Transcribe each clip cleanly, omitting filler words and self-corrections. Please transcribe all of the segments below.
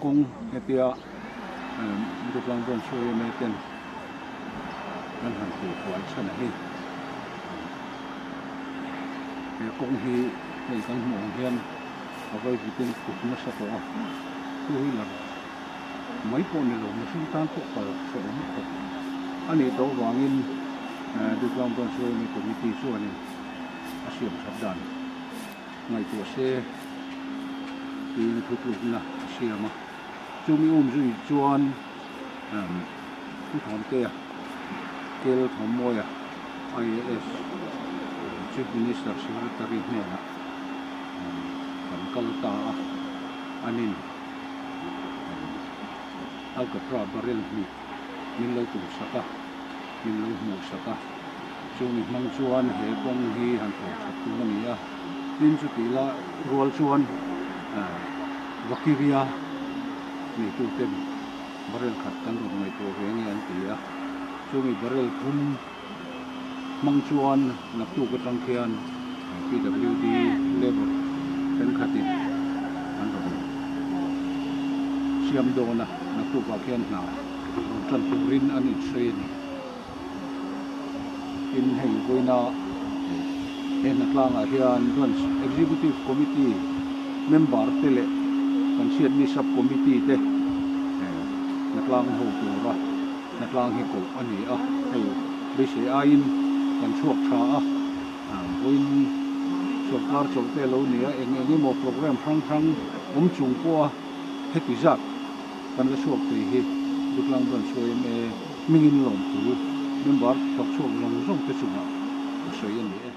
kawng hetia Dutlang Branch yma ten kan han tih huai chhan a hei he kawng hi hei kan hmuh ang hian a vaivut in kut nasa tawh a two wheeler mai pawh ni lo mihring tan pawh kal hrehawm khawp a nih tawh vangin Dutlang Branch yma committee chuanin a siam that dan ngaihtuah se tiin thutlukna a siam a chumi um zui chuan Pu Thawmtea Kel Thawmmawia IAS Chief Minister Secretary hnenah kan kal ta a anin Alkatra barrel hnih min lo tumsak a min lo hmuhsak a. Chumi hmang chuan he kawng hi han thawh that tum a ni a, tin chutih la rual chuan Vakiria neitu ten barrel khat kan rawn ngaihtuah ve nge an ti a, chumi barrel thum hmang chuan naktuk atang khian PWD labour thenkhatin an rawn siam dawn a, naktukah khian hna rawn tan turin an insawi a ni. Tin hei vawiina he hnatlangah hian Branch Executive Committee member te leh kan hriatni Sub Committee te hnatlang ho tura hnatlang hi koh a ni a, hei beisei aiin kan chhuak tha a, vawiin sawrkar chawlh te a lo ni a, eng eng emaw program hrang hrang awm chung pawha heti zat kan la chhuak thei hi Dutlang Branch yma Hmingin lawmthu member thawk chhuak zawng zawng te chungah a sawi a ni e.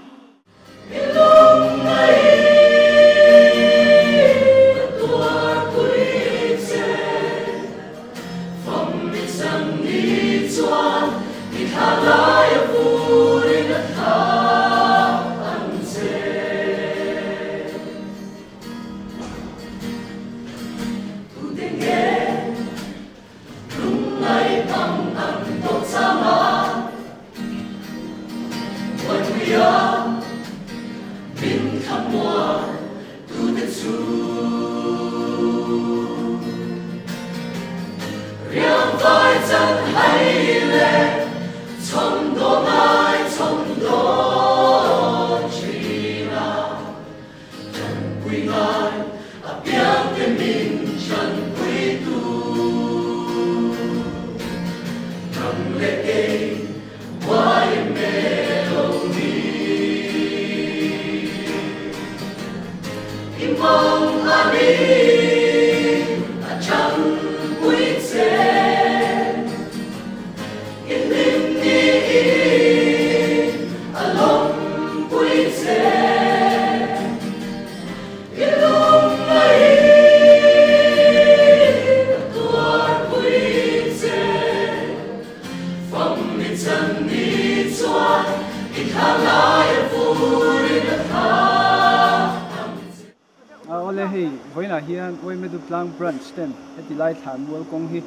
Awle hei vawiinah hian Uaimedut tlang branch ten heti lai thlan mual kawng hi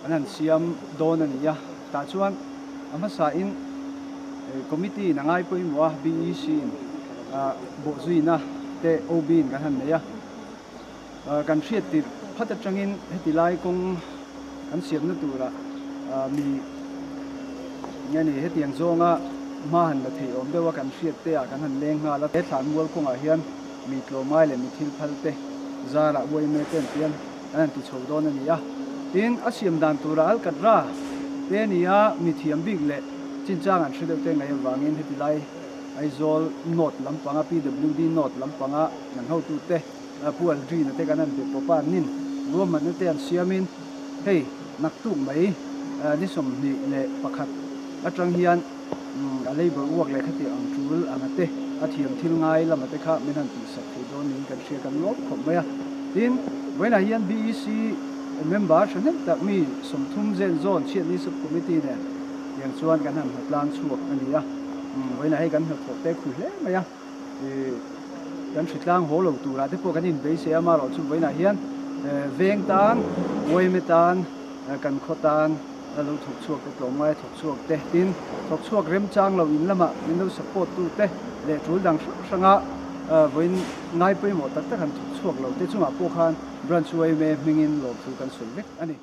an han siam dawn a ni a, tah chuan a hmasa in committee in a ngai pawimawh a BEC in bawhzuina te OB in kan han nei a, kan hriat tirh phat atangin heti lai kawng kan siamna turah mi nge ni hetiang zawnga hma han la theih awm deuh a kan hriat te ah kan han leng nghal a, he thlan mual kawngah hian mi tlawmngai leh mi thil phal te zarah uaime te an pian an han ti chho dawn a ni a. Tin, a siam dan turah Alkatra te a ni a, mi thiam bik leh chinchang an hre deuh te ngaih avangin heti lai Aizawl North lampanga PWD North lampanga an hotute Pu Aldrin-a te kan han be pawp a, nin ruahmanna te an siamin hei naktuk mai ni 21 atang hian a labour work leh khati ang tul anga te a thiam thil ngai lama te kha min han tihsak thei dawn niin kan hria kan lawm khawp mai a. Tin, vawiinah hian BEC member thahnem tak mi 30 zen zawn chhiatni sub committee nen tiang chuan kan han hnatlang chhuak a ni a, vawiinah hei kan hnathawh te khu hle mai a. Kan hritlang haw lo turah te pawh kan inbeisei a, amaherawh chu vawiinah hian veng tan, uaime tan, kan khaw tan a lo thawk chhuak te, tlawmngai a thawk chhuak te, tin thawk chhuak remchang lo in lamah min lo support tu te leh tul dang hrang hranga vawiin ngai pawimawh tak tak han thawk chhuak lo te chungah pawh khan. Branch yma hmingin lawmthu kan sawi vek a ni.